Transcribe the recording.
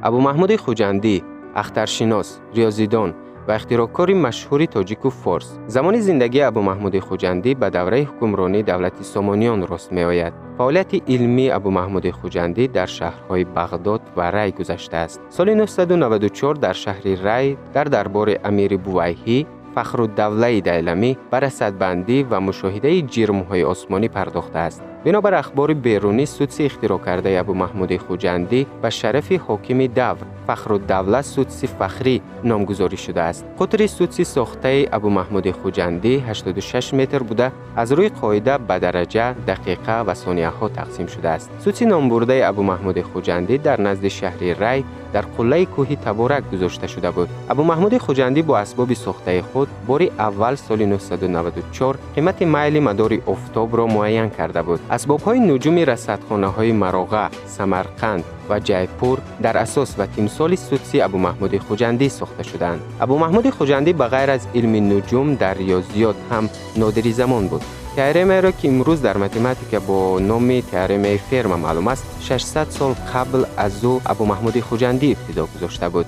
Абумаҳмуди Хуҷандӣ ахтаршинос, риёзидон ва ихтироъкори машҳури тоҷику форс. Замони зиндагии Абумаҳмуди Хуҷандӣ ба давраи ҳукмронии давлати Сомониён рост меояд. Фаъолияти илмии Абумаҳмуди Хуҷандӣ дар шаҳрҳои Бағдод ва Рай гузаштааст. Соли 994 дар шаҳри Рай дар дарбори амири Бувайҳӣ Фахруддавлаи Дайламӣ ба расадбандӣ ва мушоҳидаи ҷирмҳои осмонӣ пардохтааст. Бинобар ахбори Берунӣ, сутси ихтироъ кардаи Абумаҳмуди Хуҷандӣ ба шарафи ҳокими давр Фахруддавла сутси фахрӣ номгузорӣ шудааст. Қутри сутси сохтаи Абумаҳмуди Хуҷандӣ 86 метр буда, аз рӯи қоида ба дараҷа, дақиқа ва сонияҳо тақсим шудааст. Сутси номбурдаи Абумаҳмуди Хуҷандӣ дар назди шаҳри Рай дар қуллаи кӯҳи Таборак гузошта шуда буд. Абумаҳмуди Хуҷандӣ бо асбоби сохтаи худ бори аввал соли 994 қимати майли мадори офтобро муайян карда буд. Асбобҳои нуҷуми расадхонаҳои Мароға, Самарқанд ва Ҷайпур дар асос ва тимсоли сутси Абумаҳмуди Хуҷандӣ сохта шудаанд. Абумаҳмуди Хуҷандӣ ба ғайр аз илми нуҷум дар риёзиёт ҳам нодири замон буд. Теоремаеро, ки имрӯз дар математика бо номи теоремаи Ферма маълум аст, 600 сол қабл аз ӯ Абумаҳмуди Хуҷандӣ ибтидо гузошта буд.